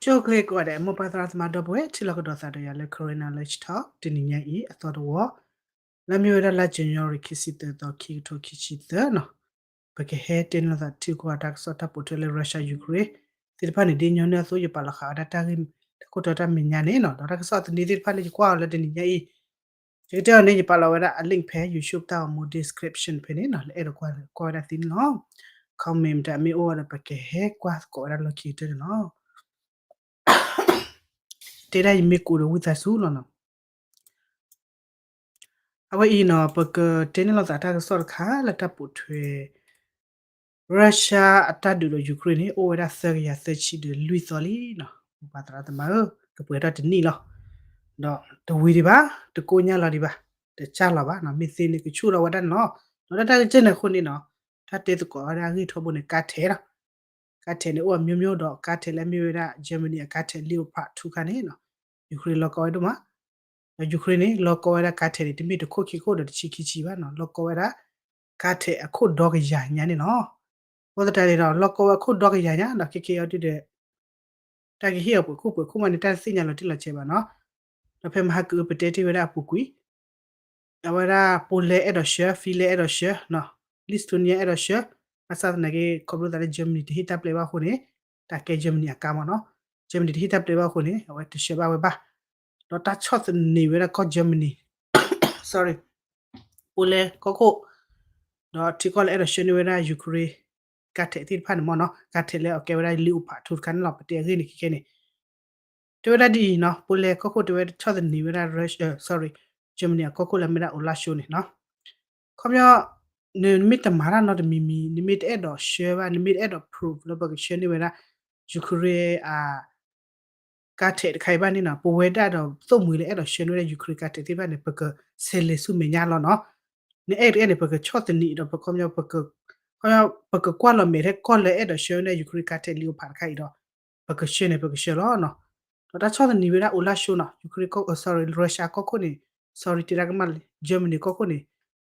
ကၠိၣ်ကျဲၤကိးဂၤဒဲး မိၢ်ပၢ်သရၣ်သမါဒီပုၢ်ဝဲၢ် ထံၣ်လိာ်ကဒီးသးဒီးယၤလၢ Karen Knowledge Talk တနံၤညါအံၤအသီတဝီ လၢမ့ၢ်ဝဲဒၣ်လါ January ခံဆံသၢသီ ခံကထိခံဆံသၢနီၤ. ပကဟဲတဲန့ၢ်လိာ်သးထံကီၢ်တၢ်ကစီၣ်တၢ်ပိာ်ထွဲလၢ Russia Ukraine သ့ၣ်တဖၣ်န့ၣ် ဒ်ညီနုၢ်အသိး ယပာ်လီၤဃာ်ဝဲဒၣ်တၢ်ဂ့ၢ်တၢ်ခိၣ်တီတၢ်မဲာ်ညါန့ၣ်နီၤ, ဒီးတၢ်ကစီၣ်သန့သ့ၣ်တဖၣ်လၢယကွၢ်အီၤလၢတနံၤညါအံၤ ယကတဲအီၤန့ၣ် ယပာ်လီၤဝဲဒၣ်အ link ဖဲ YouTube တၢ်ဂီၤမူ description ဖဲန့ၣ်နီၤ, လၢအဲၣ်ဒိးကွၢ်လၢကွၢ်ဝဲဒၣ်သ့န့ၣ်လီၤ. comment မ့ၢ်အိၣ်ဒီး ပကဟဲကွၢ်သကိးဝဲဒၣ်လီၢ်ခံကတၢၢ်န့ၣ်လီၤ. တဲဒၣ်ယမ့ၢ်ကူးဒီးဝံသးစူၤလီၤနီၤ. အဝဲအံၤနီၤ ပကတဲန့ၢ်လိာ်သးတၢ်ကစီၣ်တခါလၢတၢ်ပိာ်ထွဲ Russia အတၢ်ဒုးဒီး Ukraine န့ၣ် အိၣ်ဝဲဒၣ်သၢကယၤသၢဆံဒီးလွံၢ်သီလံနီၤ. မိၢ်ပၢ်သရၣ်သမါဧၢ, ကပှဲၤထီၣ်တနံၣ်လီၤ. ဒီးတဝံၤဒံးဘၣ်, တကိညၢ်လီၤဒံးဘၣ်, တစၢ်လီၤဘၣ်နီၤ, မ့ၢ်သ့န့ၣ်ကဆူၣ်လီၤဝဲဒၣ်န့ၣ်လီၤ. ဒီးတၢ်တၢ်ကစၢၢ်န့ၣ်အဃိန့ၣ်နီၤ, တၢ်တဲသကိးဝဲဒၣ်အဂ့ၢ်ထီဘိန့ၣ် ကါထဲးလီၤ. ကါထဲးန့ၣ်အိၣ်အမျိုးမျိုးဒီး ကါထဲးလၢမ့ၢ်ဝဲဒၣ် Germany အကါထဲး Leopard two ခါန့ၣ်နီၤ, Ukraine လီၤကီဝဲဒိၣ်မး. ဒီး Ukraine န့ၣ် လီၤကီဝဲဒၣ်ကါထဲးန့ၣ် တမ့ၢ်တခိၣ်ခံခိၣ်ဒီးတဆံခံဆံဘၣ်နီၤ, လီၤကီဝဲဒၣ် ကါထဲးအခိၣ်ဒီကယၤညါန့ၣ်လီၤ. အဃိသတးန့ၣ်ဒီး လီၤကီဝဲအခိၣ်ဒီကယၤညါဒီး ခဲကဲအီၤဒုဒီး တၢ်ကဟ့ၣ်အီၤပှဲၤခိၣ်ပှဲၤခိၣ်မးန့ၣ် တၢ်တသ့ၣ်ညါလီၤတံၢ်လီၤဆဲးဘၣ်နီၤ. ဒီးဖဲမဟါကုာ်အပတဲတ့ၢ်ဝဲဒၣ် အပူၤကွံာ် အဝဲဒၣ် Poland အဲၣ်ဒိးဆှၢ, Finland အဲၣ်ဒိးဆှၢ, Lithuania အဲၣ်ဒိးဆှၢ, ဘၣ်ဆၣ်သနာ်က့ ခီဖျိသးလၢ Germany တဟ့ၣ်တၢ်ပျဲဘၣ်အဃိန့ၣ် တၢ်ကဲ Germany အကါမးနီၤ. Germany တဟ့ၣ်တၢ်ပျဲဘၣ်အဃိန့ၣ် အဝဲတဆှၢဘၣ်ဝဲဘၣ်. ဒီးတၢ်ဆီၣ်သနံးဝဲဒၣ်ကီၢ် Germany, sorry, Poland ကီၢ်ခိၣ် ဒီးထံကီၢ်လၢအဲၣ်ဒိးဆှၢန့ၢ်ဝဲဒၣ် Ukraine ကါထဲးသ့ၣ်တဖၣ်န့ၣ်မးနီၤ, ကါထဲးလၢအကဲဝဲဒၣ် Leopard two တခါန့ၣ်လီၤ. ပတဲအဂ့ၢ်န့ၣ်ခဲကဲန့ၣ် တဲဝဲဒၣ်ဒ်အံၤနီၤ, Poland ကီၢ်ခိၣ်တဲဝဲဆီၣ်သနံးဝဲဒၣ် Russia, sorry, Germany အကီၢ်ခိၣ်လၢမ့ၢ်ဒၣ် Olaf Scholz န့ၣ်နီၤ. ခီပညီ နမ့ၢ်တမၤတၢ်နီတမံၤမံၤ, နမ့ၢ်တအဲၣ်ဒိးဆှၢဘၣ်, နမ့ၢ်တအဲၣ်ဒိး proof လၢပကဆှၢန့ၢ်ဝဲဒၣ် Ukraine အ ကါထဲးတခါအံၤဘၣ်န့ၣ်နီၤ, ပဝဲဒၣ်ဒီးသိၣ်မှံၤလၢအဲၣ်ဒိးဆှၢန့ၢ်ဝဲဒၣ် Ukraine ကါထဲးသ့ၣ်တဖၣ်န့ၣ် ပကဆဲးလဲၤဆူမဲာ်ညါလီၤနီၤ. နအဲၣ်တအဲၣ်န့ၣ် ပကဆီၣ်သနံးဒီး ပခီပညီ ပကကွၢ်လီၤမဲာ်ထဲကီၢ်လၢအဲၣ်ဒိးဆှၢဝဲဒၣ် Ukraine ကါထဲး Leopard တခါအံၤဒီး ပကဆှၢန့ၣ် ပကဆှၢလီၤနီၤ. ဒီးတၢ်ဆီၣ်သနံးဝဲဒၣ် Olaf Scholz နီၤ, Ukraine ကီၢ်, sorry, Russia ကီၢ်ခိၣ်န့ၣ်, sorry, တဲဒၣ်ကမၣ်လံ, Germany ကီၢ်ခိၣ်န့ၣ်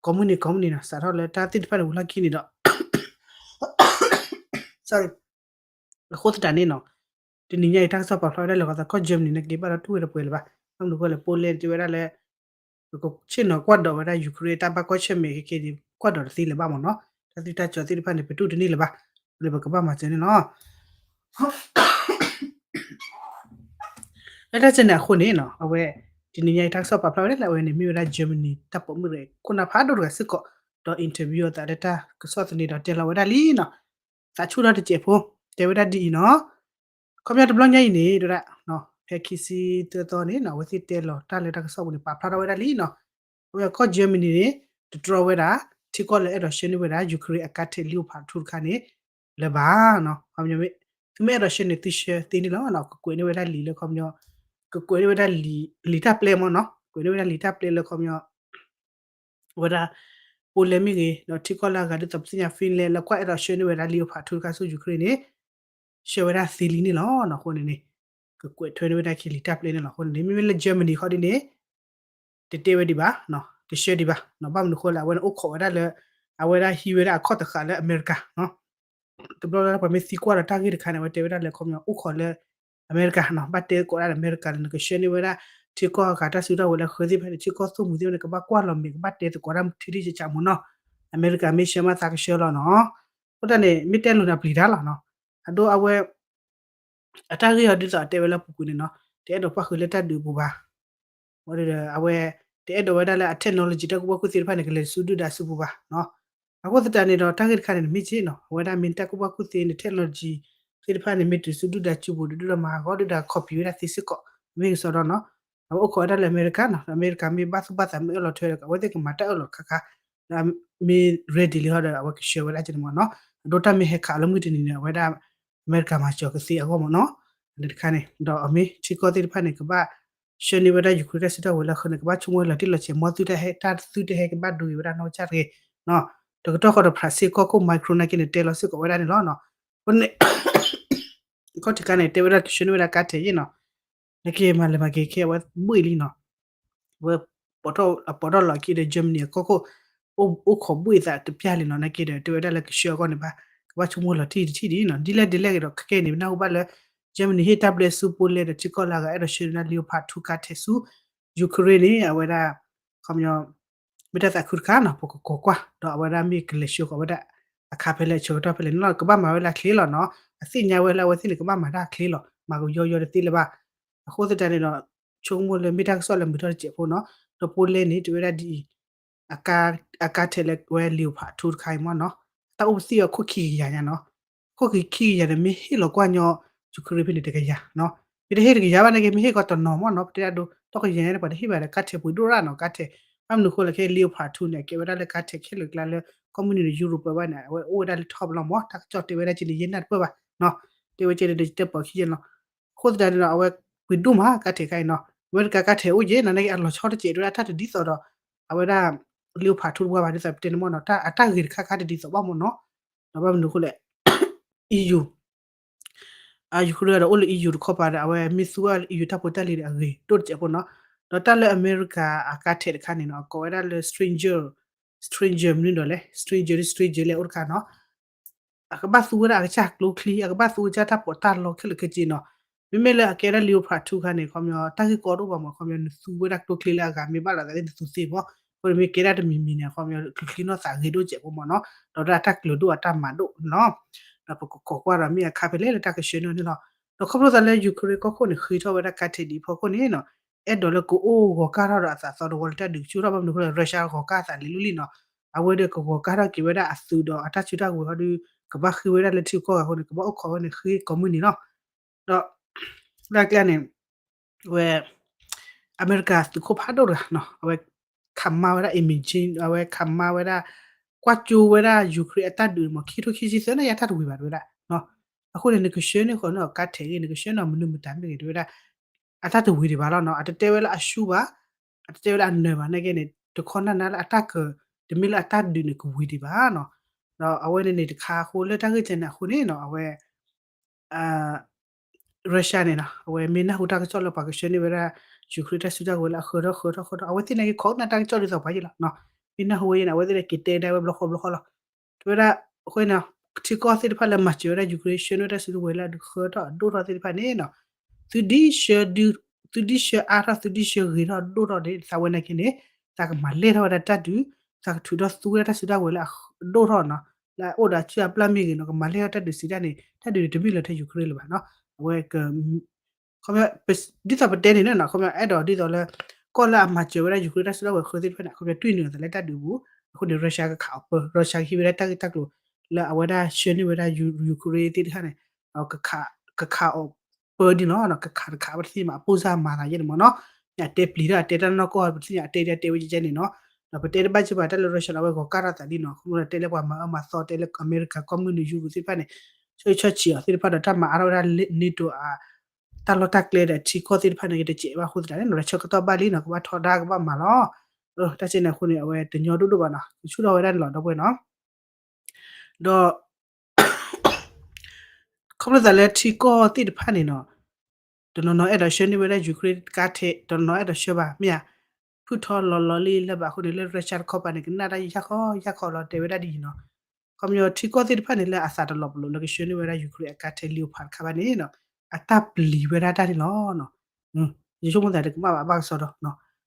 ကိးမုၢ်နံၤကိးမုၢ်နံၤနီၤ, စးထီၣ်လၢတၢ်သ့ၣ်တဖၣ်န့ၣ် ဝံၤလီၢ်ခံန့ၣ်ဒီး sorry, အဃိသတးန့ၣ်နီၤ, တနံၤညါအံၤ တၢ်ကစီၣ်ပာ်ဖျါဝဲဒၣ်လၢ ကီၢ် Germany န့ၣ် က့ၤဘၣ်ဒီးတူၢ်ဝဲတပှဲၤလၢၤဘၣ်. ဘၣ်မနုၤအဃိလဲၣ်, Poland တဲဝဲဒၣ်လၢ ပကဆ့ၣ်နီၤကွၢ်ဒိးဝဲဒၣ် Ukraine တၢ်ဘၣ်ကွၢ်ဆၢၣ်မဲာ်ခဲကဲန့ၣ် ကွၢ်ဒိးတသ့လၢၤဘၣ်မးနီၤ. တၢ်သွံၣ်တၢ်စီၤသ့ၣ်တဖၣ်န့ၣ် ပတူၢ်တန့ၢ်လၢၤဘၣ်, လၢပကဘၣ်မၤစၢၤန့ၣ်လီၤ. လၢတၢ်စဲန့ၣ်အဃိန့ၣ်နီၤ, အဝဲ တနံၤညါအံၤ တၢ်ကစီၣ်ပာ်ဖျါဝဲဒၣ်လၢအဝဲန့ၣ် မ့ၢ်ဝဲဒၣ် Germany တၢ်ပိာ်မုၣ်ရဲၣ်ခိၣ်နၢ်ဖးဒိၣ်တဂၤစ့ၢ်ကီး, ဒီး interview အသးလၢတၢ်ကစီၣ်သန့ဒီးတဲလီၤဝဲဒၣ်လံနီၤ. သးဆူၣ်ထီၣ်တစဲးဖိ, တဲဝဲဒၣ်ဒ်အံၤနီၤ. ခီပညီတဘျီညါအံၤန့ၣ် တဲဝဲဒၣ် ဖဲခံဆံသၢသီန့ၣ်နီၤ, အဝဲသ့ၣ်တဲလီၤတၢ်လၢတၢ်ကစီၣ်ပူၤန့ၣ် ပာ်ဖျါထီၣ်ဝဲဒၣ်လံနီၤ. အဝဲကီၢ် Germany န့ၣ် တတြီဝဲဒၣ် ထံကီၢ်လၢအဲၣ်ဒိးဆှၢန့ၢ်ဝဲဒၣ် Ukraine အကါထဲး Leopard two တခါန့ၣ် လၢၤဘၣ်နီၤ. ခီပညီ သုမ့ၢ်အဲၣ်ဒိးဆှၢန့ၣ် သုဆှၢသ့န့ၣ်လီၤနီၤ. ကကွဲးန့ၢ်ဝဲဒၣ်လံာ်လၢခီပညီ, ကကွဲးန့ၢ်ဝဲဒၣ်လံာ်တၢ်ပျဲမးနီၤ, ကွဲးန့ၢ်ဝဲဒၣ်လံာ်တၢ်ပျဲလၢခီပညီ ဝဲဒၣ် Poland မ့ၢ်ဂ့ၤ, ဒီးထံကီၢ်လၢအဂၤဒ်သိး ပသ့ၣ်ညါ Finland လၢကွၢ်အဲၣ်ဒိးဆှၢန့ၢ်ဝဲဒၣ် Leopard two တခါဆူ Ukraine န့ၣ် ဆှၢဝဲဒၣ်သ့လံန့ၣ်လီၤနီၤ. အဃိန့ၣ်န့ၣ် ကကွဲးထွဲန့ၢ်ဝဲဒၣ်ခဲလံာ်တၢ်ပျဲန့ၣ်လီၤ. အဃိန့ၣ်န့ၣ် မ့မ့ၢ်လၢ Germany ခီဒ်န့ၣ် တတဲဝဲဒံးဘၣ်, တဆှၢဒံးဘၣ်. ဘၣ်မနုၤအဃိလဲၣ်, အဝဲန့ၣ်အိၣ်ခိးဝဲဒၣ်လၢ အဝဲဒၣ်ဟံးဝဲဒၣ်အခီၣ်သဃာ်လၢအမဲရကၤ တဘျီလၢပှၤမ့ၢ်သံကွၢ်ဒီးတၢ်ဂ့ၢ်တခါန့ၣ် အဝဲတဲဝဲဒၣ်လၢခီပညီ အိၣ်ခိးလၢအမဲရကၤနီၤ, ဘၣ်တဲသကိးဒၣ်ဒီးအမဲရကၤလၢနကဆှၢန့ၢ်ဝဲဒၣ် ထံကီၢ်အဂၤတၢ်စုတၢ်ဝဲၤလၢဃၢၤသ့ၣ်တဖၣ်န့ၣ် ထံကီၢ်သိၣ်မှံၤသ့ၣ်တဖၣ်န့ၣ် ကဘၣ်ကွၢ်လီၤမဲာ် ကဘၣ်တဲသကိးတၢ်ထံထံဆးဆးမးနီၤ. အမဲရကၤမ့ၢ်ဆှၢမးသးကဆှၢလီၤနီၤ. အဃိသတးန့ၣ် မ့ၢ်တဲလိာ်န့ၣ်ပျံၤတၢ်လီၤနီၤ. အဒိ အဝဲ အတၢ်ဂ့ၢ်အီၤဒ်သိးအတဲဝဲလၢအပူၤကွံာ်န့ၣ်နီၤ, တအဲၣ်ဒိးပၣ်ဃုာ်လၢတၢ်ဒုးအပူၤဘၣ်. အဝဲ တအဲၣ်ဒိးဝဲဒၣ်လၢအ technology တၢ်ကူၣ်ဘၣ်ကူၣ်သ့သ့ၣ်တဖၣ်န့ၣ် ကလဲၤဆူဒုၣ်ဒါစုပူၤဘၣ်နီၤ. အဃိသတးန့ၣ်ဒီး တၢ်ဂ့ၢ်တခါန့ၣ် နမ့ၢ်က့နီၤ, အဝဲဒၣ်မ့ၢ်တၢ်ကူၣ်ဘၣ်ကူၣ်သ့န့ၣ် technology သ့ၣ်တဖၣ်န့ၣ် မ့ၢ်တုၤဆူဒုၣ်ဒါစုပူၤဒီး ဒုၣ်ဒါမၤဟးဂီၤ ဒုၣ်ဒါ copy ဝဲဒၣ်သ့စ့ၢ်ကီး မ့ၢ်ကစီဒီနီၤ. အဝဲအိၣ်ခိးဝဲဒၣ်လၢအမဲရကၤနီၤ, အမဲရကၤမ့ၢ်ဘၣ်သူၣ်ဘၣ်သးမ့ၢ်အၢၣ်လီၤထွဲဒီး အဝဲသ့ၣ်ကမၤတၢ်အၢၣ်လီၤခါခါ မ့ၢ် ready လံဟီဒီး အဝဲကဆှၢဝဲဒၣ်ကန့ၣ်မးနီၤ. အဒိတၢ်မ့ၢ်ဟဲခးလၢမုၢ်တနံၤန့ၣ် အဝဲဒၣ် အမဲရကၤမၤစၢၤကသ့အဂီၢ်မးနီၤ. တခါန့ၣ် ဒီးအမ့ၢ်ထံကီၢ်သ့ၣ်တဖၣ်န့ၣ် ကဘၣ်ဆှၢန့ၢ်ဝဲဒၣ် Ukraine တၢ်စုတၢ်ဝဲၤလၢဃၢၤန့ၣ် ကဘၣ်ဆိကမိၣ်လီၤတံၢ်လီၤဆဲး မ်သုတဟဲ တၢ်သုတဟဲကဘၣ်ဒိဂ့ၤဝဲဒၣ်နီၢ်ကစၢ်တဂ့ၤနီၤ. တကတီၢ်ဃီဒီး ဖရၣ်စ့ၣ် ကီၢ်ခိၣ် Macron နာ်က့န့ၣ် တဲလီၤစ့ၢ်ကီးဝဲဒၣ်န့ၣ်လီၤနီၤ. အဃိန့ၣ် ခီၣ်ထံးခါန့ၣ် တဲဝဲဒၣ်ကဆှၢန့ၢ်ဝဲဒၣ်ကါထဲးယ့ၣ်နီၤ. နာ်က့မၤလဲၤမၤက့ၤခဲအဝဲဘှ့ၣ်လံနီၤ. အဝဲ အပိာ်ထီၣ်လီၤခံဒီး Germany အကီၢ်ခိၣ် အိၣ်ခိးဘှ့ၣ်သးတပျၢ်လံနီၤ. နာ်က့ဒီး တဲဝဲဒၣ်လၢကဆှၢအဂီၢ်န့ၣ်ဘၣ် ကဘၣ်ဆိကမိၣ်လီၤတံၢ်တထံၣ်ဒ်နီၤ. ဒ်လဲၣ်ဒ်လဲၣ်ဂ့ၤဒီး ခဲကဲန့ၣ် နၢ်ဟူဘၣ်လၢ Germany ဟ့ၣ်တၢ်ဘျဲးဆူ Poland ဒီးထံကီၢ်လၢအဂၤ အဲၣ်ဒိးဆှၢန့ၢ်ဒၣ် Leopard two ကါထဲးဆူ Ukraine န့ၣ် အဝဲဒၣ် ခီပညီ မ့ၢ်တၢ်သးခုတခါနီၤ ပကကိးကွၢ် ဒီးအဝဲဒၣ်မ့ၢ်ကလဲၤဆှၢဃီၤဝဲဒၣ် အခါဖဲလဲၣ် ဆၢကတီၢ်ဖဲလဲၣ်န့ၣ်လီၤ. ကဘၣ်မၤဝဲလၢအချ့လီၤနီၤ. အသ့ၣ်ညါဝဲလၢအဝဲသ့ၣ်န့ၣ် ကဘၣ်မၤတၢ်အချ့လီၤ. မၤကယီယီတသ့လၢၤဘၣ်. အဃိသတးန့ၣ်ဒီး ဆိကမိၣ်လၢမ့ၢ်တၢ်ကစီၣ်လၢမုာ်ထီၣ်တစဲးဖိနီၤ. ဒီး Poland န့ၣ် တဲဝဲဒၣ်ဒ်အံၤ အကါထဲးလၢဝဲ Leopard two တခါအံၤမ့ၢ်နီၤ တၢ်အိၣ်ပသံၣ်အီၤခိၣ်ခံကယၤညါနီၤ. ခိၣ်ခံခံကယၤန့ၣ် မ့ၢ်ဟ့ၣ်လီၤကွၢ်ညီ Ukraine ဖဲန့ၣ်တကယၤနီၤ. မ့ၢ်တဟ့ၣ်တကယၤဘၣ်န့ၣ်က့ မ့ၢ်ဟ့ၣ်ကီးတနီၤမ့ၢ်နီၤ ပတဲဒၣ်ဒိ တကယၤညါန့ၣ် ပှၤတဟ့ၣ်ဘၣ်ဒီး ကါထဲးပှ့ၤဒိၣ်ရၣ်နီၤ ကါထဲး. ဘၣ်မနုၤအဃိလဲၣ် ခဲအံၤ Leopard two န့ၣ် အကဲဝဲဒၣ်လၢကါထဲးခဲလၢာ်ကျါလၢ ကီၢ်မုၢ်နုာ်ဒီး Europe ပှဲၤဘၣ်န့ၣ် အဝဲအိၣ်ဝဲဒၣ်လၢ top လီၤမ့ၢ် တၢ်ကစီၣ်တဲဝဲဒၣ်က့န့ၣ် ယဲၢ်နၢ်တပၢၢ်ဘၣ်နီၤ. တဲဝဲကဲန့ၣ်ဒီး ယတဲပိာ်ခံယဲၢ်လီၤ. အဃိသတးန့ၣ်ဒီး အဝဲပှ့ၤဒိၣ်မး ကါထဲးခါအံၤနီၤ. အမဲရကၤကါထဲးအိၣ်ယဲၢ်နီၤ နာ်က့အလီၤဆီတစဲးတဲဝဲဒၣ်တၢ်တဒ်သိးဒီး အဝဲဒၣ် Leopard two တပှၢ်ဘၣ် ဒ်သိးပတဲန့ၣ်မ့ၢ်နီၤ တၢ်အတၢ်ဂ့ၤတခါခါတဒ်သိးဘၣ်မ့ၢ်နီၤ. ဒီးဘၣ်မနုၤအဃိလဲၣ် EU အ Ukraine ဒီးအိၣ်လၢ EU တခီပၤဒီး အဝဲမ့ၢ်သူဝဲ EU တၢ်ဖိတၢ်လံၤဒီးအဂ့ၤဒိၣ်တစဲးဖိနီၤ. ဒီးတၢ်လၢအမဲရကၤအကါထဲးတခါန့ၣ်နီၤ အကိးဝဲဒၣ်လၢ Stinger, Stinger မနုၤဒီးလဲၣ် Stinger ဒ် Stinger လဲၣ်အိၣ်တခါနီၤ အကဘၣ်သူဝဲဒၣ်အကစၢ်ကျိချံ အကဘၣ်သူဝဲဒၣ်တၢ်ပီးတၢ်လီခဲလၢာ်ခဲဆ့နီၤ. မ့မ့ၢ်လၢအကဲဒၣ် Leopard two ခါန့ၣ် ခီပညီ တၢ်ဂ့ၢ်ကီတအိၣ်ဘၣ်မ့ၢ် ခီပညီ နသူဝဲဒၣ်ကျိချံလၢအဂၤမ့ၢ်ဘၣ်လီၤသးသ့ၣ်နသူသ့မ့ၢ် အဃိန့ၣ်မ့ၢ်ကဲဒၣ်တမံၤမံၤန့ၣ် ခီပညီ ကျိချံနီၢ်သးဂ့ၤဒိၣ်စဲးဖိမ့ၢ်နီၤ. ဒီးဒၣ်တၢ်ကျၢၤဒိၣ်အတၢ်မၤဒိၣ်နီၤ. ဒီးပကကိးကွၢ်ဒီးမ့ၢ်အခါဖဲလဲၣ်လၢတၢ်ကဆှၢန့ၢ်န့ၣ်လီၤ. ဒီးခီဖျိသးလၢ Ukraine ကီၢ်ခိၣ်န့ၣ် ဃ့ထီၣ်ဝဲဒၣ်ကါထဲးဒ်အံၤအဖီခိၣ်န့ၣ်နီၤ အဲၣ်ဒိးလၢကအိၣ်ဂီၤကၢ်ထီၣ်ဒီးအသးသီဒီးဝဲလၢတၢ်ဒုးကဆူၣ်ထီၣ်ဘၣ်မနုၤအဃိလဲၣ် Russia ဂီၤကၢ်အသးလံၤလံၤနီၤ. အဝဲဒီးကဂီၤကၢ်ထီၣ်က့ၤဝဲဒၣ်အသုးဒီးအတၢ်စုတၢ်ကဝဲၤဟီဒုး ကဘၣ်ဃ့ဝဲဒၣ်လၢထံကီၢ်ဂၤအဃိန့ၣ် ကဘၣ်အိၣ်ခိးဝဲန့ၣ်ဃ့ကိးမုၢ်နံၤလီၤ. ဒီး လၢအကျါန့ၣ် ဝဲ အမဲရကၤသုးခိၣ်ဖးဒိၣ်တဂၤနီၤ အဝဲ ခးမါဝဲဒၣ် imagine အဝဲခးမါဝဲဒၣ် ကွၢ်ကၠိဝဲဒၣ် Ukraine အတၢ်ဒုးမ့ၢ် ခံထိခံဆံသၢန့ၣ် ယတၢ်တဝံၤဘၣ်တဝဲဒၣ်နီၤ. အဃိန့ၣ် နကဆှၢန့ၢ်ဃီၤန့ၢ်အီၤကါထဲးဂ့ၤ နကဆှၢန့ၢ်အီၤမနုၤမတၤမ့ၢ်ဂ့ၤတဝဲဒၣ် အတၢ်တဝံၤဒံးဘၣ်လီၤနီၤ. အတတဲဝဲလၢအဆူၣ်ဘၣ် အတတဲဝဲလၢအနၢၤဘၣ် နာ်က့န့ၣ် တခီနၢ်နၢ်လၢအတၢ်က တမ့ၢ်လၢအတၢ်ဒုးန့ၣ်ကဝံၤဒံးဘၣ်နီၤ. ဒီးအဝဲန့ၣ်န့ၣ်တခါအဃိလၢတၢ်ဂ့ၢ်ကဲန့ၣ်အဃိန့ၣ်နီၤ အဝဲ Russia န့ၣ်နီၤ အဝဲမ့ၢ်နၢ်ဟူတၢ်ကစီၣ်လၢပှၤကဆှၢန့ၢ်ဝဲဒၣ် Ukraine တၢ်စုတၢ်ကဝဲၤလၢအဃၢထီၣ်ဃၢထီၣ်ဃၢထီၣ် အဝဲသ့ၣ်နာ်က့ ခိးကနၣ်တၢ်ကစီၣ်ဒ်သိးပှၤယ့ၣ်လီၤနီၤ. မ့ၢ်နၢ်ဟူဝဲယဲၢ်န့ၣ် အဝဲသ့ၣ်နာ်က့တဲဒၣ်ဝဲဘျီဃီဘျီဃီလီၤ. တဝဲဒၣ် အဃိန့ၣ် ထံကီၢ်သ့ၣ်တဖၣ်လၢမၤစၢၤဝဲဒၣ် Ukraine ဆှၢန့ၢ်ဝဲတၢ်စုတၢ်ကဝဲၤလၢအဃၢထီၣ်အဒိၣ်ထီၣ်သ့ၣ်တဖၣ်န့ၣ်နီၤ သုဒ်ဆှၢဒု သုဒ်ဆှၢအါထီၣ် သုဒ်ဆှၢဂ့ၤထီၣ်ဒိၣ်ထီၣ်န့ၣ် သးဝဲနာ်က့န့ၣ် သးကမၤလဲၢ်ထီၣ်ဝဲဒၣ်တၢ်ဒုး သးကထုးထီၣ်သူဝဲဒၣ်တၢ်စုတၢ်ကဝဲၤလၢအဒိၣ်ထီၣ်နီၤ လၢအအိၣ်ဒီးအစုအပျၢ်မ့ၢ်ဂ့ၤနီၤ ကမၤလဲၢ်ထီၣ်တၢ်ဒုးစံးတၢ်န့ၣ် တၢ်ဒုးန့ၣ်တမ့ၢ်လၢထဲ Ukraine လၢၤဘၣ်နီၤ အဝဲ ခီပညီ ဒ်သိးပတဲန့ၣ်နီၤ ခီပညီ အဲၣ်ဒိးဒ်သိးလၢ ကီၢ်လၢအမၤစၢၤဝဲဒၣ် Ukraine တၢ်စုတၢ်ကဝဲၤဃၢသ့ၣ်တဖၣ်န့ၣ် ခီပညီ တွံၢ်နုာ်အသးလၢတၢ်ဒုးပူၤ အဃိန့ၣ် Russia ကခးအီၤပၢ Russia ကဟ့ၣ်ဝဲဒၣ်တၢ်ဂ့ၢ်တၢ်ကျိၤ လၢအဝဲဒၣ်ဆှၢန့ၢ်ဝဲဒၣ် Ukraine သ့ၣ်တဖၣ်န့ၣ် ကခးအီၤပၢဒ်နီၤ ကခးတခးဝဲတသ့မး အပိၢ်စၢ်မၤသးယဲၢ်န့ၣ်မ့ၢ်နီၤ အတဲပျံၤတၢ် အတဲတၢ်နီၢ်ကီၢ် ပသ့ၣ်ညါ အတဲဒ်အတဲဝဲကဲန့ၣ်နီၤ ဒီးပတဲတဘၣ်စ့ၢ်ဘၣ်တၢ်လၢ Russia ဒီးအဝဲဂီၤကၢ်ထီၣ်သးဒ်နီၤ ခီဖျိလၢတဲလၢပှၤမၤအၢမၤသီ တဲလၢအမဲရကၤ ကီၢ်မုၢ်နုာ် Europe သ့ၣ်တဖၣ်န့ၣ် ဆၢဂ့ၤဆၢစံးအီၤသ့ၣ်တဖၣ်ဒီး တၢ်မၤအါထီၣ်ဝဲဒၣ် NATO အ တၢ်လီၢ်တၢ်ကျဲဒီးထံကီၢ်သ့ၣ်တဖၣ်န့ၣ် တစဲးဘၣ်အဃိသတးန့ၣ် ဒီးဆၢကတီၢ်ဘၣ်လံနီၤ ကဘၣ်ထီဒါကဘၣ်မၤလီၤ တၢ်စဲန့ၣ်အဃိန့ၣ် အဝဲတညီဒိၣ်ဒိၣ်ဘၣ်နီၤ ကဆူၣ်ထီၣ်ဝဲဒၣ်န့ၣ်လီၤ ဒီပုၢ်ဝဲၢ်နီၤ ဒီး ခီဖျိသးလၢထံကီၢ်သ့ၣ်တဖၣ်န့ၣ်နီၤ တနီၤနီၤအဲၣ်ဒိးဆှၢန့ၢ်ဝဲဒၣ် Ukraine ကါထဲး တနီၤနီၤအဲၣ်ဒိးဆှၢဘၣ် မ့ၢ်ဧါ ဖုၣ်ထီလီၤလီၤလံလၢၤဘၣ်အဃိန့ၣ် လၢ Russia တခီပၤန့ၣ် ကနၣ်တၢ်ယၢ်ခီယၢ်ခီလီၤ တဲဝဲဒၣ်ဒ်အံၤနီၤ ခီပညီထံကီၢ်သ့ၣ်တဖၣ်န့ၣ် လၢအသးတလီၤပလိာ်လၢကဆှၢန့ၢ်ဝဲဒၣ် Ukraine အကါထဲး Leopard တခါဘၣ်န့ၣ်နီၤ အတၢ်ပျံၤဝဲဒၣ်တၢ်န့ၣ်လီၤ ယဆိကမိၣ်သးတကမၣ်ဘၣ်ဘၣ်ကစီဒီး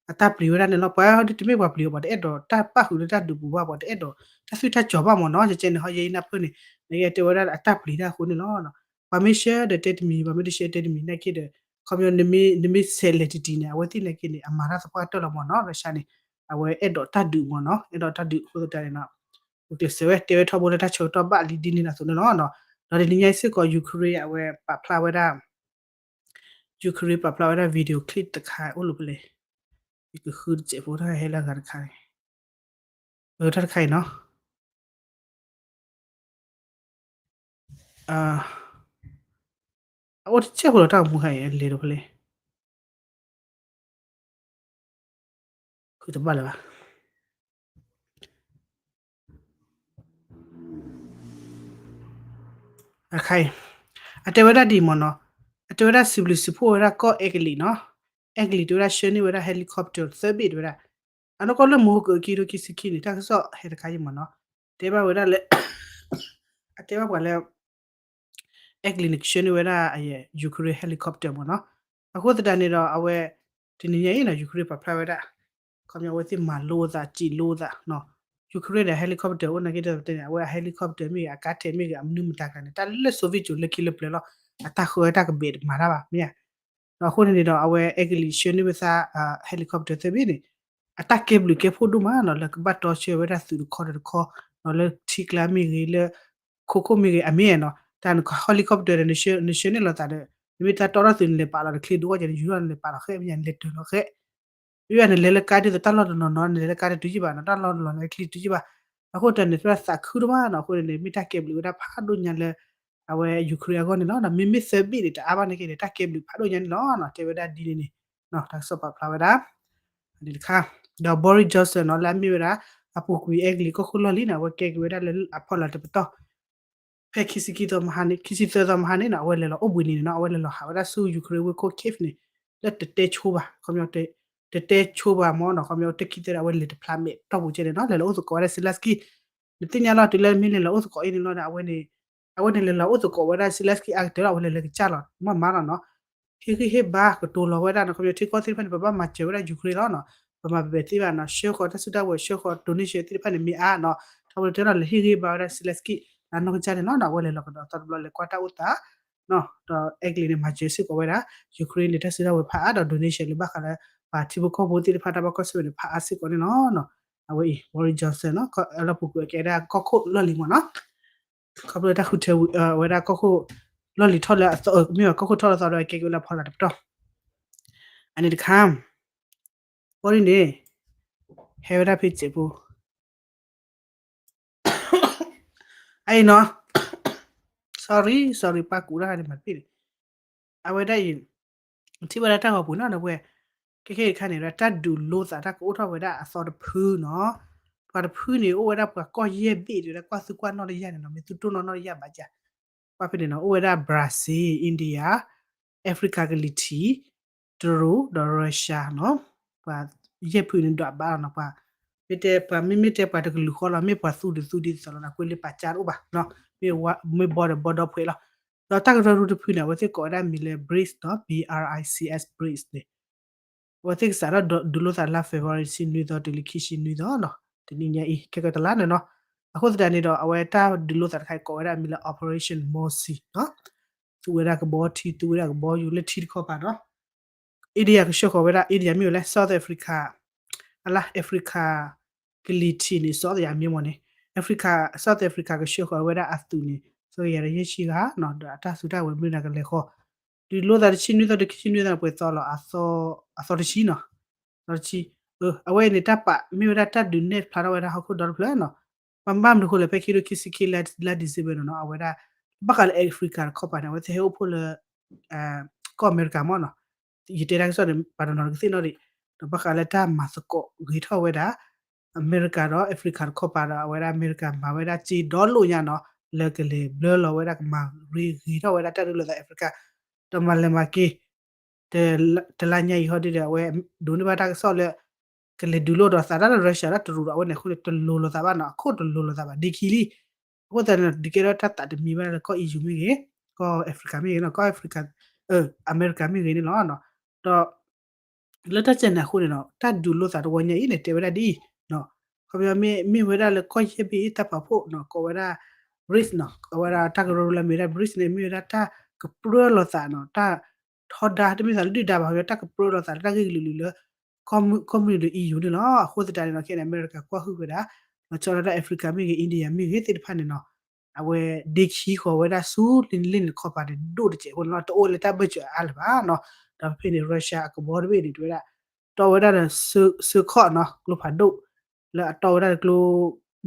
အတၢ်ပျံၤဝဲဒၣ်န့ၣ်လီၤ ပှၤဒ်တမ့ၢ်ပှၤပျံၤအီၤ ပှၤတအဲၣ်ဒိးတၢ်ပၣ်ဃုာ်လၢတၢ်ဒုးပူၤဘၣ် ပှၤတအဲၣ်ဒိးတၢ်သွံၣ်တၢ်စီၤဘၣ်မ့ၢ်နီၤ ကဲကဲန့ၣ် ဟီယဲအံၤနၢ်ဖၢၣ်န့ၣ် နကတဲဝဲဒၣ်အတၢ်ပျံၤတၢ်အဃိန့ၣ်လီၤ ပှၤမ့ၢ်ဆှၢဒီးတဲတမံၤ ပှၤမ့ၢ်တဆှၢတဲတမံၤ နာ်က့ဒီး ခီပညီ နမ့ၢ်ဆဲးလဲၤတံၢ်တံၢ်န့ၣ် အဝဲသ့ၣ်နာ်က့န့ၣ် အမၤတၢ်သပှၢ်တၢၢ်လီၤမ့ၢ်နီၤ Russia န့ၣ် အဝဲအဲၣ်ဒိးတၢ်ဒုးမ့ၢ်နီၤ အဲၣ်ဒိးတၢ်ဒုးအဃိသတးန့ၣ်နီၤ ပကျဲးစၢးဝဲတဲဝဲထီဘိလၢတၢ်ဆၢကတီၢ်ဘၣ်လံဒ်န့ၣ်အသိးန့ၣ်လီၤ ဒီးတနံၤညါအံၤစ့ၢ်ကီး Ukraine အဝဲပာ်ဖျါဝဲဒၣ် Ukraine ပာ်ဖျါဝဲဒၣ် video clip တခါအိၣ်လၢဖဲလဲၣ် ယကဃုတစဲးဖိတၢ်ဟဲလၢအဂၤတခါန့ၣ် အတၢ်တခါအံၤနီၤ အအိၣ်တစဲးဖိလီၤ တၢ်အိၣ်မူခါအံၤ အလဲၤဒီးဖဲလဲၣ် ဃုတဘၣ်လၢၤဘၣ် အခါအံၤ အတဲဝဲဒၣ်ဒ်အံၤမ့ၢ်နီၤ အတဲဝဲဒၣ်စံးဘျုးစံးဖှိၣ်ဝဲဒၣ်ကီၢ်အဲကလံးနီၤ အဲကလံးတဲဝဲဒၣ်ဆှၢန့ၢ်ဝဲဒၣ် helicopter သၢဘ့ၣ်တဲဝဲဒၣ် အနီၢ်ကီၢ်လၢမဟိကၢၤခံထိခံဆံခံန့ၣ် တၢ်ကစီၣ်ဟဲတခါအံၤမ့ၢ်နီၤ တဲဘၣ်ဝဲဒၣ်လၢ အတဲဘၣ်ပှၤလၢ အဲကလံးန့ၣ် ကဆှၢန့ၢ်ဝဲဒၣ် Ukraine helicopter မ့ၢ်နီၤ. အဃိသတးန့ၣ်ဒီး အဝဲ တနံၤညါအံၤနီၤ Ukraine ပာ်ဖျါဝဲဒၣ် ခီပညီအဝဲသ့ၣ်မၤလိအသး စံးလိအသး Ukraine န့ၣ် helicopter အိၣ်နာ်က့ဒီး ပတဲန့ၣ် အဝဲအ helicopter မ့ၢ်ဂ့ၤ အကါထဲးမ့ၢ်ဂ့ၤ အမနုၤမတၤကျါန့ၣ် တၢ်လၢ Soviet ကၠိၤလၢခံလၢပျၢၤလီၤ အတၢ်ဃၢတၢ်ကဘဲးတမၤတၢ်ဘၣ် မ့ၢ်ဧါ. ဒီးအဃိန့ၣ်န့ၣ်ဒီး အဝဲအဲကလံးဆှၢန့ၢ်ဝဲသး helicopter သၢဘ့ၣ်န့ၣ် အတၢ်ကဲဘျုးကဲဖှိၣ်ဒိၣ်မးနီၤ လၢကဘၣ်တီဆှၢဝဲဒၣ်သုးတခီတခီ လၢထံကျါမ့ၢ်ဂ့ၤ လၢခိခိၣ်မ့ၢ်ဂ့ၤ အမ့ၢ်နီၤ တၢ် helicopter ဒီး နဆှၢန့ၢ်လိာ်သးဒီး နမ့ၢ်တၢ်တီထီၣ်သုးနလဲၤပာ်လီၤဒီး ချ့ဒိၣ်အီၣ်ကဲန့ၣ် ယူၤထီၣ်နလဲၤပာ်လီၤဃဲ မ့ၢ်ညါနလဲၤတၢၤလီၤဃဲ မ့ၢ်ဘၣ်နလဲၤလၢကါဒ်သိးတၢ်လီၢ်တနီၤနီၤ နလဲၤလၢကါတတုၤယံၣ်ဘၣ်နီၤ တၢ်လီၢ်တလီၢ်န့ၣ် ချ့တတုၤယံၣ်ဘၣ်. အဃိတၢ်န့ၣ် သရၣ်သးခုဒိၣ်မးနီၤ အဃိန့ၣ်န့ၣ် မ့ၢ်တၢ်ကဲဘျုးဝဲဒၣ်ဖးဒိၣ်ညါလၢ အဝဲ Ukraine အဂီၢ်န့ၣ်လီၤ. မ့မ့ၢ်သၢဘ့ၣ်န့ၣ် တအါဘၣ်နာ်က့န့ၣ် တၢ်ကဲဘျုးဖးဒိၣ်ညါန့ၣ်လီၤ. တဲဝဲဒၣ်ဒ်န့ၣ်န့ၣ် တၢ်ကစီၣ်ပာ်ဖျါဝဲဒၣ် တခါ ဒီး Boris Johnson နီၤ လၢအမ့ၢ်ဝဲဒၣ် အပူၤကွံာ်အဲကလံးကီၢ်ခိၣ်လီၢ်လံၤန့ၣ် အဝဲကဲက့ၤဝဲဒၣ်လၢအဖီလာ်တပတီၢ် ဖဲခံဆံခံသီမဟါန့ၣ် ခံဆံသၢသီမဟါန့ၣ်နီၤ အဝဲလဲၤလီၤအိၣ်ဘှံးနံၤန့ၣ်နီၤ အဝဲလဲၤလီၤဟးဝဲဒၣ်ဆူ Ukraine ဝ့ၢ်ခိၣ် Kyiv န့ၣ် လၢတတဲဆိဘၣ် ခီပညီ တတဲဆိဘၣ်မ့ၢ်နီၤ ခီပညီ တခံသၢဒီး အဝဲလဲၤတဖျါမဲာ်တီၢ်ပူၤကဲန့ၣ်နီၤ လဲၤလီၤအိၣ်သကိးဝဲဒၣ် Zelensky နသ့ၣ်ညါလီၤ တုၤလၢမ့ၢ်လဲၤလီၤအိၣ်သကိးအံၤန့ၣ်လီၤဒီး အဝဲန့ၣ် အဝဲန့ၣ်လဲၤလီၤအိၣ်သကိးဝဲဒၣ် Zelensky အါကတၢၢ်လီၤ အဝဲလဲၤလၢကစၢ်လီၤ မ့ၢ်မးလီၤနီၤ ဟ့ၣ်ဂံၢ်ဟ့ၣ်ဘါကတိၤလီၤဝဲဒၣ်နီၤ ခီပညီထံကီၢ်သ့ၣ်တဖၣ်န့ၣ် ပဘၣ်မၤစၢၤဝဲဒၣ် Ukraine လီၤနီၤ ပမၤပပဲာ်သ့ဘၣ်နီၤ ဆှၢဃီၤတၢ်စုတၢ်ဝဲၤ ဆှၢဃီၤ donation သ့ၣ်တဖၣ်န့ၣ် မ့ၢ်အါနီၤ ထီဘိတၢ်လီၤလဲၤဟ့ၣ်ဂံၢ်ဟ့ၣ်ဘါဝဲဒၣ် Zelensky လၢနီၢ်ကစၢ်န့ၣ်လီၤနီၤ အဝဲလဲၤလီၤကဒီးသီတဘျီလဲၤကွၢ်တၢ်အိၣ်သးနီၤ ဒီးအဲကလံးန့ၣ် မၤစၢၤစ့ၢ်ကီးဝဲဒၣ် Ukraine န့ၣ် တၢ်စုတၢ်ဝဲၤဖးအါဒီး donation လၢဘၣ်ဃးလၢ ပှၤထံဖိကီၢ်ဖိသ့ၣ်တဖၣ်တၢ်ဘၣ်ကွၢ်ဆၢၣ်မဲာ်န့ၣ် ဖးအါစ့ၢ်ကီးန့ၣ်လီၤနီၤ အဝဲအံၤ Boris Johnson နီၤ လၢပူၤကွံာ်အကဲဒၣ်ကီၢ်ခိၣ်လီၢ်လံၤမ့ၢ်နီၤ ခီဖျိတၢ်ဃုထၢဝဲဒၣ်ကီၢ်ခိၣ်လီၢ်လံၤထီၣ်လၢအသီ မ့ၢ်ဘၣ်ကီၢ်ခိၣ်ထီၣ်လၢသီဒီးကဲက့ၤဝဲလၢဖီလာ်တပတီၢ် အန့ၣ်တခါ ဘီဒ်န့ၣ် ဟဲဝဲဒၣ်ဖဲစဲးဖိ အအံၤနီၤ sorry sorry ပှၤကူးတၢ်ဂၤန့ၣ်မၤတဘ့ၣ်န့ၣ် အဝဲဒၣ်အံၤ ထံၣ်ဝဲဒၣ်တၢ်ဂီၤပူၤနီၤ ဒီပုၢ်ဝဲၢ် ခဲခဲအံၤတခါန့ၣ် တၢ်ဒုးလိသးတၢ်ကအိၣ်ထီၣ်ဝဲဒၣ်အသီတဖုနီၤ ပှၤတဖုန့ၣ် အိၣ်ဝဲဒၣ်ပှၤကီၢ်ယဲၢ်ဘ့ၣ် တဲဝဲဒၣ်ကွၢ်သူကွၢ်နီၣ်တယၢ်န့ၣ်နီၤ မ့ၢ်သူတိၢ်နီၣ်နီၣ်တယၢ်ဘၣ်ကၢ် ကွၢ်ဖဲန့ၣ်နီၤ အိၣ်ဝဲဒၣ် Brazil India Africa ကလံၤထံး တရူး ဒီး Russia နီၤ ပှၤယဲၢ်ဖုန့ၣ်ဒွးဘၣ်လီၤနီၤ ပှၤ မ့ၢ်တဲပှၤမ့မ့ၢ်တဲပှၤတကလုာ်ဃီလီၤ မ့ၢ်ပှၤသူဒီးသူဒ်သိးလီၤ ကွ့လၢပာ်ကၢ်တအိၣ်ဘၣ်နီၤ မ့ၢ်ဘီဒီးဘီဒီဖှဲးလီၤ ဒီးတၢ်ကရၢကရိတဖုန့ၣ် အဝဲသ့ၣ်ကိးဝဲဒၣ်မံၤလၢ BRICS နီၤ BRICS BRICS န့ၣ် အဝဲသ့ၣ်ကစးထီၣ်ဒုးလိသးလါ February တဆံနွံသီတုၤလၢခံဆံနွံသီနီၤ တနံၤညါအံၤ ခဲကတလါန့ၣ်နီၤ အဃိသတးန့ၣ်ဒီး အဝဲတၢ်ဒုးလိသးတခါအံၤကိးဝဲဒၣ်မံၤလၢ Operation Mercy နီၤ သူဝဲဒၣ်ကဘီထံ သူဝဲဒၣ်ကဘီယူၤလၢထံတခီပၤနီၤ India ကဆှၢဃီၤဝဲဒၣ် India မ့ၢ်ဝဲလၢ South Africa အလါ Africa ကလံၤထံးန့ၣ် စီၤသယၤမ့ၢ်မ့ၢ်န့ၣ် Africa South Africa ကဆှၢဃီၤဝဲဒၣ်အသုးန့ၣ် စီၤယၤဒီးယဲၢ်ဆံဂၤနီၤ ဒီးအတၢ်စုတၢ်ဝဲၤမနုၤကလဲၤဃီၤ ဒုးလိသးတဆံနွံသီ တဆံနွံသီ ပှဲၤသီလီၤ အသီတဆံနီၤ သီတဆံ အဝဲအံၤန့ၣ် တၢ်ပာ် မ့ၢ်ဝဲဒၣ်တၢ်ဒုးနဲၣ်ဖျါထီၣ်ဝဲဒၣ်ဟီၣ်ခိၣ်ဒီတဖျၢၣ်နီၤ ဘၣ်မနုၤအဃိလဲၣ် ဖဲခံကထိခံဆံခံလါ လါ December န့ၣ်နီၤ အဝဲဒၣ် ဘၣ်ဃးလၢ Africa တခီပၤန့ၣ် အဝဲသ့ၣ်ဟဲအိၣ်ဖှိၣ်လၢ ကီၢ်အမဲရကၤမ့ၢ်နီၤ ယတဲတၢ်ကစီၣ်န့ၣ် ပှၤတနီၤကသ့ၣ်နီၣ်ဒံး ဒီးဘၣ်ဃးလၢတၢ်မၤသကိးဂ့ၤထီၣ်ဝဲဒၣ် အမဲရကၤဒီး Africa တခီပၤဒီး အဝဲဒၣ်အမဲရကၤမၤဝဲဒၣ်စ့ဒီလိာ်ညါနီၤ လၢကလဲၤဘျၢလီၤဝဲဒၣ်ကမၤရ့ဂ့ၤထီၣ်ဝဲဒၣ်တၢ်ဒုးလိာ်သး Africa ဒီးမၤလဲၤမၤက့ၤ တလါညါအံၤဟီဒ်ဒီး အဝဲဒိးန့ၢ်ဘၣ်တၢ်ကစီၣ်လၢ ကလဲၤဒုးလိာ်ဒီးသးတၢ်လၢ Russia ဒီးတရူးဒီး အဝဲန့ၣ်အဃိန့ၣ် တလိၤလိာ်သးဘၣ်နီၤ အခိၣ်တလိၤလိာ်သးဘၣ် ဒ့ခံလံ အဃိသတးန့ၣ် ဒုးကဲထီၣ်တၢ်သးတမံၤဘၣ်လၢကီၢ် E U မ့ၢ်ဂ့ၤ ကီၢ် Africa မ့ၢ်ဂ့ၤနီၤ ကီၢ် Africa အမဲရကၤမ့ၢ်ဂ့ၤန့ၣ်လီၤ. ဒီး လၢတၢ်စဲးန့ၣ်အဃိန့ၣ်နီၤ တၢ်ဒုးလိာ်သးတဝီညါအံၤန့ၣ် တဲဝဲဒၣ်ဒ်အံၤ ခီပညီမ့ၢ်ဝဲဒၣ်လၢကီၢ်ယဲၢ်ဘ့ၣ်အံၤတၢ်ပာ်ဖှိၣ်နီၤ ကိးဝဲဒၣ် BRICS နီၤ အဝဲဒၣ်တၢ်ကရၢကရိလၢအမ့ၢ်ဝဲဒၣ် BRICS န့ၣ် မ့ၢ်ဝဲဒၣ်တၢ်ကပြၢလိာ်သးနီၤ တၢ်ထီဒါတမ့ၢ်သးလၢဒုၣ်ဒါဘၣ် ခီပညီတၢ်ကပြၢလိာ်သးလၢတၢ်ဂ့ၢ်ကလုာ်လုာ်လၢ ကီၢ်မုၢ်ဒီး E U န့ၣ်လီၤ. အဃိသတးန့ၣ်နီၤ ခဲအံၤန့ၣ် အမဲရကၤကွၢ်ဟုၣ်ဝဲဒၣ် လီၤဆီဒၣ်တၢ် Africa မ့ၢ်ဂ့ၤ India မ့ၢ်ဂ့ၤသ့ၣ်တဖၣ်န့ၣ်နီၤ အဝဲဒ့ခံဃီၤဝဲဒၣ်ဆူလ့န့ၣ်လ့န့ၣ်တခီပၤန့ၣ် ဒိၣ်တစဲးအဃိန့ၣ်လီၤ တအိၣ်လၢတၢ်ဘၢၣ်စၢၤအါလၢၤဘၣ်နီၤ ဒီးဖဲန့ၣ် Russia အကဘီတဘ့ၣ်န့ၣ် တဲဝဲဒၣ် တီဝဲဒၣ်ဒီး စၢခီၣ်နီၤ ကျိဖးဒိၣ် လၢအတီဝဲဒၣ်ဒီးကျိ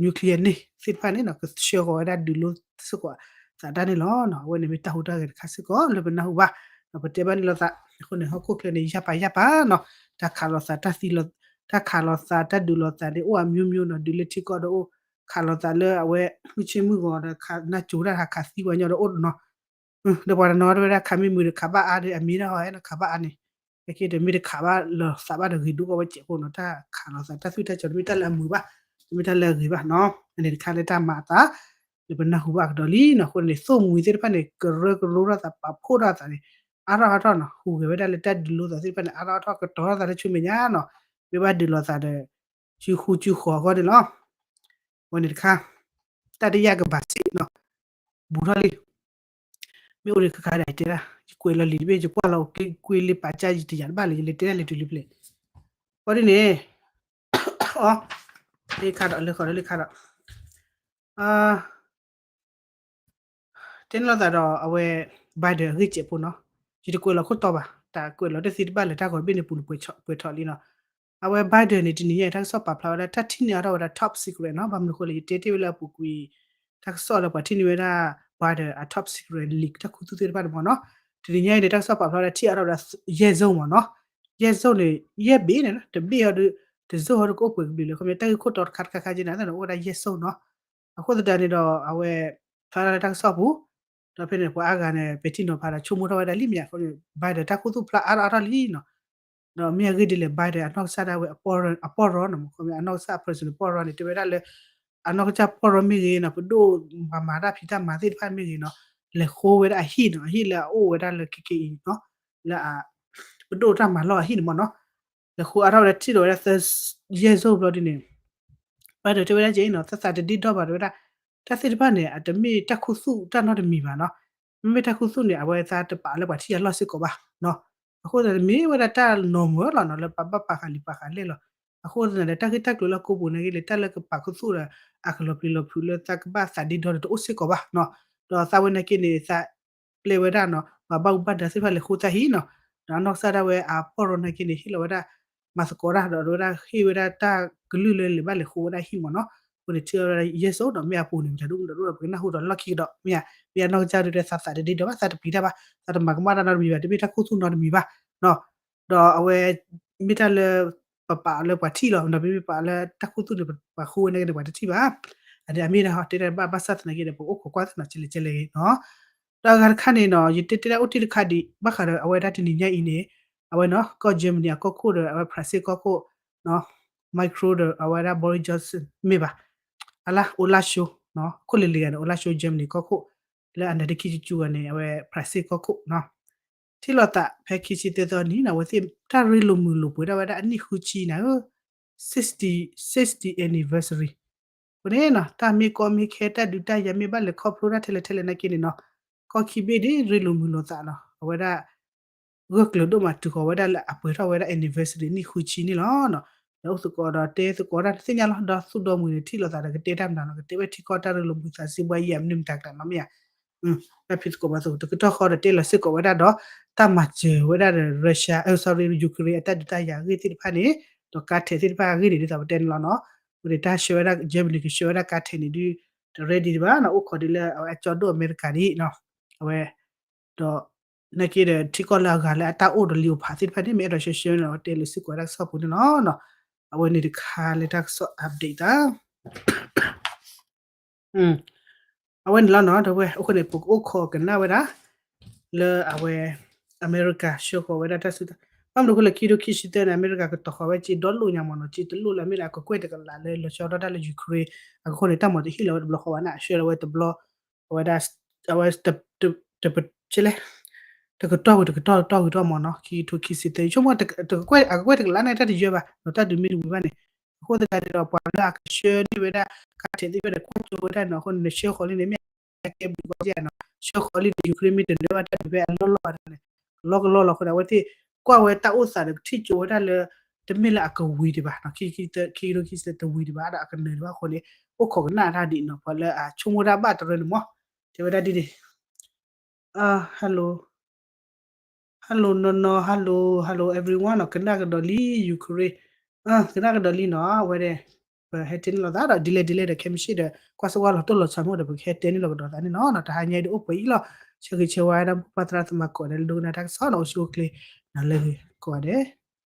nuclear န့ၣ်သ့ၣ်တဖၣ်န့ၣ်နီၤ ကဆှၢဃီၤဝဲဒၣ်ဒုးလိသကိးသးတၢ်န့ၣ်လီၤ. အဝဲန့ၣ်မ့ၢ်တၢ်ဟူးတၢ်ဂဲၤတခါစ့ၢ်ကီးလၢပနၢ်ဟူဘၣ် ဒီးပတဲဘၣ်န့ၣ်လိာ်သး အဃိန့ၣ် ဟီၣ်ခိၣ်ချၢန့ၣ် ယၢ်ပာ်ယၢ်ပာ်နီၤ တၢ်ခးလိာ်သး တၢ်သံ တၢ်ခးလိာ်သး တၢ်ဒုးလိာ်သးန့ၣ် အိၣ်အမျိုးမျိုးနီၤ ဒုးလၢထံကီၢ်ဒီးအိၣ် ခးလိာ်သးလၢအဝဲ မုၢ်ဆ့မုၢ်ဂီၤဒီး နၢ်စိၤတၢ်ခးသံပှၤညီဒီးအိၣ်နီၤ ဒီးပှၤတနီၤတဲဝဲဒၣ်ခးမ့ၢ်မုာ်ဒီးခးဘၣ်အါဒီး အမ့ၢ်ဒၣ်ဟီဟဲနီၤ ခးဘၣ်အါန့ၣ် အက့ဒီးမ့ၢ်တခးဘၣ်လၢသးဘၣ်ဒီးဂ့ၤဒိၣ်ကီဝဲစဲးဖိနီၤ တၢ်ခးလိာ်သး တၢ်သွံၣ်တၢ်စီၤ တမ့ၢ်တၢ်လၢအမုာ်ဘၣ် တမ့ၢ်တၢ်လၢအဂ့ၤဘၣ်နီၤ အန့ၣ်တခါလၢတၢ်မၤအသး လၢပနၢ်ဟူဘၣ်အကဒီးလံနီၤ. အဃိန့ၣ် သိၣ်မှံၤသ့ၣ်တဖၣ်န့ၣ် ကရၢကရိထီၣ်သး ပာ်ဖှိၣ်ထီၣ်သးန့ၣ် အါထီၣ်အါထီၣ်နီၤ. ဟူးဂဲၤဝဲဒၣ်လၢတၢ်ဒုးလိသးသ့ၣ်တဖၣ်န့ၣ် အါထီၣ်အါထီၣ် ကတီၤထီၣ်သးလၢဆူမဲာ်ညါနီၤ. မ့ၢ်ဘၣ်ဒုးလိာ်သးဒီး စုဃုစုဃီၤအဂီၢ်န့ၣ်လီၤ. အဝဲန့ၣ်တခါ တတိယကမ္ဘာစစ်နီၤ ဘူးထီၣ်လံ. မ့ၢ်အိၣ်ဒံးခါခါဒၣ်တဲဒၣ် ယကွဲးလီၤလံာ်တဘ့ၣ် ယကွၢ်လီၤကွ့လံာ်ပာ်ကၢ်ယတယာ်တဘၣ်လၢ ယလဲၤတဲဒၣ်လဲၤတုၤလံဖျဲၣ်. အဃိဒ်န့ၣ် အ လၢခါဒီးလၢခါဒီးလၢခါဒီး တဲန့ၢ်လိာ်သးဒီးအဝဲ Biden အဂ့ၢ်စဲးဖိနီၤ. ယတကွဲးလီၤခိၣ်တီဘၣ်, တၢ်ကွဲးလီၤတသ့တဘၣ်လၢတၢ်ဂီၤတဘ့ၣ်န့ၣ် ပူၤလၢပှဲၤထီၣ်လံနီၤ. အဝဲ Biden န့ၣ် တနံၤညါအံၤ တၢ်ကစီၣ်ပာ်ဖျါဝဲဒၣ် တၢ်ထံၣ်န့ၢ်အါထီၣ်ဝဲဒၣ် top secret နီၤ. ဘၣ်မနုၤအဃိလဲၣ် ယတဲတ့ၢ်ဝဲလၢအပူၤကွံာ် တၢ်ကစီၣ်လၢပှၤထံၣ်န့ၢ်ဝဲဒၣ် Biden အ top secret leak တၢ်ခူသူၣ်သ့ၣ်တဖၣ်န့ၣ်မ့ၢ်နီၤ. တနံၤညါအံၤန့ၣ် တၢ်ကစီၣ်ပာ်ဖျါဝဲဒၣ် ထံၣ်အါထီၣ်ဝဲဒၣ် ယဲၢ် zone မ့ၢ်နီၤ. ယဲၢ် zone န့ၣ် ယဲၢ်ဘ့ၣ်န့ၣ် တဘ့ၣ်ဟီဒီး တ zone ဟီဒီးကအိၣ်ပှဲၤကဘျံးလၢ ခီပညီ တၢ်ဂ့ၢ်ခိၣ်တီတခါတခါခါကဲန့ၣ် အသးန့ၣ် အိၣ်ဝဲဒၣ်ယဲၢ် zone နီၤ. အဃိသတးန့ၣ်ဒီး အဝဲ ဖျါလၢတၢ်ကစီၣ်ပူၤ ဒီးဖဲန့ၣ် ပှၤအါဂၤန့ၣ် ပဲာ်ထံနီၤဖးဒီး ဆိကမိၣ်ထီၣ်ဝဲဒၣ်လံမ့ၢ်ဧါ. အဃိန့ၣ် Biden တၢ်ခူသူၣ်ဖျါအါထီၣ်အါထီၣ်လံနီၤ. ဒီးမ့ၢ်အဂ့ၢ်ဒ်လဲၣ် Biden အနီၢ်ကစၢ်ဒၣ်ဝဲ အပီၢ်ရီနီၤ, ခီပညီ အနီၢ်ကစၢ် president ပီၢ်ရီန့ၣ် တဲဝဲဒၣ်လၢ အနီၢ်ကစၢ်ပီၢ်ရီမ့ၢ်ဂ့ၤနီၤ, ပဒိၣ်ပှၤမၤတၢ်ဖံးတၢ်မၤသ့ၣ်တဖၣ်မ့ၢ်ဂ့ၤနီၤ, လဲၤဃိဝဲဒၣ်အဟံၣ်နီၤ, အဟံၣ်လၢအအိၣ်ဝဲဒၣ်လၢခဲခဲအံၤနီၤ, လၢ ပဒိၣ်တၢ်မၤလီၢ်အဟံၣ်န့ၣ်မ့ၢ်နီၤ, လဲၤဃိအါထီၣ်ဝဲဒၣ် ထံၣ်ဒီးဝဲဒၣ်သၢ ယဲၢ် zone ဘျီဒ်န့ၣ် Biden တဲဝဲဒၣ်ကဲအံၤနီၤ, သးသးတဒ့ဒီဘၣ်တဲဝဲဒၣ်, တၢ်သ့ၣ်တဖၣ်န့ၣ် အတမ့ၢ်တၢ်ခူသူၣ်တၢ်နီတမံၤဘၣ်နီၤ, မ့မ့ၢ်တၢ်ခူသူၣ်န့ၣ် အဝဲသးတပာ်လၢပှၤထံၣ်အလီၢ်စ့ၢ်ကီးဘၣ်နီၤ, အဃိသတးန့ၣ်မ့ၢ်ဝဲဒၣ်တၢ် normal လီၤနီၤ, လၢပှၤဘၣ်ပာ်ဃာ်လံာ်ပာ်ဃာ်လဲၢ်လီၤ, အဃိသတးန့ၣ်ဒီး တၢ်ဂ့ၢ်တၢ်ကျိၤလၢအကိးပူၤန့ၣ်ဂ့ၤန့ၣ် တၢ်လၢကပာ်ခူသူၣ်ဒီး အကလီၤပျံၤလီၤဖုးလၢသးကဘၣ်သးဒ့ဒီဒီးတအိၣ်စ့ၢ်ကီးဘၣ်နီၤ, ဒီးသးဝဲန့ၣ်က့န့ၣ် သး ပျဲဝဲဒၣ်နီၤ, ပှၤဘၣ်မူဘၣ်ဒါသ့ၣ်တဖၣ်လဲၤဃိသးဟံၣ်နီၤ, ဒီးအနီၢ်ကစၢ်ဒၣ်ဝဲအပီၢ်ရီန့ၣ်က့န့ၣ် ဟ့ၣ်လီၤဝဲဒၣ် မၤသကိးတၢ်ဒီးဝဲဒၣ်ဟ့ၣ်ဝဲဒၣ်တၢ်ကလုၢ်လၢလဲၤဘၣ်လဲၤဃိဝဲဒၣ်ဟံၣ်မ့ၢ်နီၤ, အဃိန့ၣ်ထံၣ်အါထီၣ်ဝဲဒၣ် ယဲၢ် zone ဒီးမ့ၢ်အပူၤန့ၣ် မတၤဒိၣ်မတၤဒိၣ်ဒီး ပကနၢ်ဟူဒီးလီၢ်ခံကဒီး မ့ၢ်ဧါ, မ့ၢ်အနီၢ်ကစၢ်ဒၣ်ဝဲသးသးတဒ့ဒီဘၣ်, သးတပျံၤတၢ်ဘၣ်, သးတမၤကမၣ်တၢ်နီတမံၤဘၣ်, တမ့ၢ်တၢ်ခူသူၣ်နီတမံၤဘၣ်နီၤ, ဒီးအဝဲ မ့ၢ်တၢ်လၢ ပပာ်အီၤလၢပှၤထံၣ်လီၤ, ဒီးမ့မ့ၢ်ပာ်အီၤလၢတၢ်ခူသူၣ်န့ၣ် ပှၤဃိဝဲန့ၣ်က့န့ၣ် ပှၤတထံၣ်ဘၣ်, အန့ၣ်အမ့ၢ်ဒၣ်ဟီတဲတၢ်ဘၣ်ဘၣ်ဆၣ်သနာ်က့ဒီး ပအိၣ်ခိးကွၢ်သနာ်က့လၢကဲလဲၣ်ဂ့ၤနီၤ, ဒီးအဂၤတခါန့ၣ်နီၤ ယတဲတဲဒၣ်အိၣ်တ့ၢ်တခါဒံး ဘၣ်ဃးဒီးအဝဲဒၣ်တနံၤညါအံၤန့ၣ် အဝဲနီၤ ကီၢ် Germany အကီၢ်ခိၣ်ဒီး အဝဲ France ကီၢ်ခိၣ် Macron ဒီးအဝဲဒၣ် Boris Johnson မ့ၢ်ဘၣ်, အလါ Olaf Scholz နီၤ ခိၣ်လၢလံၤဂၤန့ၣ် Olaf Scholz Germany ကီၢ်ခိၣ်, လၢအနၢ်တခံကၠူကၠူဂၤန့ၣ် အဝဲ France ကီၢ်ခိၣ်နီၤ ထံၣ်လိာ်သးဖဲခံဆံသၢသီနံၤနီၤ အဝဲသ့ၣ်တၢ်ရ့လိာ်မုာ်လိာ်ပှဲၤဒၣ်ဝဲဒၣ်အနံၣ်ဃုဆံနၤဧၢ, sixty, sixty anniversary အဃိန့ၣ်နီၤ တၢ်မ့ၢ်ကီမ့ၢ်ခဲ တၢ်ဒုးတၢ်ယၤမ့ၢ်ဘၣ်လဲၤခီဖျိတၢ်ထဲလဲၣ်ထဲလဲၣ်နာ်က့န့ၣ်နီၤ, ကီၢ်ခံဘ့ၣ်ဒ်ရ့လိာ်မုာ်လိာ်သးနီၤ အဝဲဒၣ် ဂၢၢ်ကျၢၤဒိၣ်မးတုၤဃီၤဝဲဒၣ်လၢအပှဲၤထီၣ်ဝဲဒၣ် anniversary နံၣ်ဃုဆံန့ၣ်လီၤ. ဒီးအိၣ်သကိးဒီးတဲသကိးတၢ်သ့ၣ်ညါလီၤ ဒီးသူၣ်ဒီမုာ်န့ၣ် ထံၣ်လိာ်သးဒီးကတဲတၢ်မနုၤလီၤ ကတဲဝဲထံကီၢ်တၢ်ရ့လိာ်မုာ်သးစ့ဘှါယဲၢ်မနုၤမတၤကျါနီၤမ့ၢ်ဧါ, တၢ်ဖံးသကိးမၤသကိးတကတီၢ်ဃီဒီးတဲလီၤစ့ၢ်ကီးဝဲဒၣ်ဒီး တၢ်မၤစၢၤဝဲဒၣ်ဒီး Russia, အ sorry Ukraine အတၢ်ဒုးတၢ်ယၤအဂ့ၢ်သ့ၣ်တဖၣ်န့ၣ်, ဒီးကါထဲးသ့ၣ်တဖၣ်အဂ့ၢ်န့ၣ် ဒ်သိးပတဲန့ၣ်လီၤနီၤ, အဃိန့ၣ်တၢ်ဆှၢဝဲဒၣ် Germany ကဆှၢဝဲဒၣ်ကါထဲးန့ၣ်ဒုး တ ready ဒံးဘၣ်နီၤ အိၣ်ခိးဒ်လၢအဝဲအကၠီဒိၣ်အမဲရကၤဒ်နီၤ, အဝဲ ဒီး နာ်က့ဒီးထံကီၢ်လၢအဂၤလၢအတၢ်အိၣ်ဒီးလံာ်အိၣ်ဖးသ့ၣ်တဖၣ်န့ၣ် မ့ၢ်အဲၣ်ဒိးဆှၢဆှၢန့ၣ် အဝဲတဲလၢစ့ၢ်ကီးဝဲဒၣ်ကစီၣ်ပူၤန့ၣ်လီၤ. အဝဲန့ၣ်တခါလၢတၢ်ကစီၣ် update သး အဝဲန့ၣ်လီၤနီၤ ဒီပုၢ်ဝဲၢ် အဃိန့ၣ် ပကအိၣ်ခိးကနၣ်ဝဲဒၣ် လၢအဝဲ အမဲရကၤဆှၢဃီၤဝဲဒၣ်တၢ်စုတၢ် ဘၣ်မနုၤအဃိလဲၣ် ခံကထိခံဆံသၢန့ၣ် အမဲရကၤကတီၤဃီၤဝဲက့ၤဒီလိာ်ညါမ့ၢ်နီၤ က့ၤတလိၣ်လၢအမဲရကၤကကွဲၢ်တကလးလၢလီၤဆီဒၣ်တၢ်လၢ Ukraine အဃိန့ၣ် တၢ်မၤတဟ့ၣ်လီၤဝဲတဘျီဃီဘၣ်န့ၣ် ဆှၢလီၤဝဲတဘျီ အဝဲဒၣ် အဝဲ တ တကတီၢ်ဝံၤတကတီၢ်တကတီၢ်ဝံၤတကတီၢ်မ့ၢ်နီၤ ခံကထိခံဆံသၢ ဆိကမိၣ် အကကွဲၢ်တကလးန့ၣ် တၢ်တယၢဘၣ် ဒီးတၢ်ဒုးမ့ၢ်တဝံၤဘၣ်န့ၣ် အဃိသတးန့ၣ်ဒီး ပှၤလၢအကဆှၢန့ၢ်ဝဲဒၣ် ကါထဲးသ့ၣ်တဖၣ်န့ၣ် ကွၢ်ကၠိဝဲဒၣ်နီၤ အဃိန့ၣ် နဆှၢဃီၤလံန့ၣ် မ့ၢ်အကဲဘျုးကီးကဲနီၤ ဆှၢဃီၤလံန့ၣ် Ukraine မ့ၢ်တနၢဘၣ်တၢ်ဒုးဖဲအလီၢ်လီၢ်ဘၣ်န့ၣ် ကလီကလီလီၤအဃိန့ၣ် အဝဲသ့ၣ် ကွၢ်ဝဲတၢ်အိၣ်သးဒီးကထံၣ်ကၠိဝဲဒၣ်လၢ တမ့ၢ်လၢအကဝံၤဒံးဘၣ်နီၤ ခံကထိခံဆံသၢတဝံၤဒံးဘၣ်ဒီးအကနၢၤဒံးဘၣ်အဃိန့ၣ် အိၣ်ခိးကနၣ်တၢ်ဒ်နီၤ ပှၤလၢအဆိကမိၣ်တၢ်ဘၣ်တရၢန့ၣ်မ့ၢ် တဲဝဲဒၣ်ဒ်န့ၣ် hello hello နီၢ်နီၢ် hello hello everyone နီၤ ကနၣ်ကဒီးလံ Ukraine ကနၣ်ကဒီးလံနီၤ အဝဲဒၣ် ပဟဲတဲန့ၢ်လိာ်သးဒီး ဒ်လဲၣ်ဒ်လဲၣ်ဒီး ခဲမုၢ်ဆ့ၣ်ဒီး ကွၢ်စၢ်ကွၢ်လီၤတိၢ်လီၤဆီမ့ၢ်ဒီး ပကဟဲတဲန့ၢ်လိာ်ကဒီးသးန့ၣ်လီၤ. တဟါညါအံၤဒီးအိၣ်ပှဲၤအံၤလီၤ. ဆၢဂ့ၤဆၢဝါဒၣ်မိၢ်ပၢ်သရၣ်သမါကိးဂၤဒဲးလၢဒိကနၣ်တၢ်ကစီၣ်နီၤ အိၣ်ဆူၣ်အိၣ်ချ့ နၤလၢဂ့ၤကိးဂၤဒဲး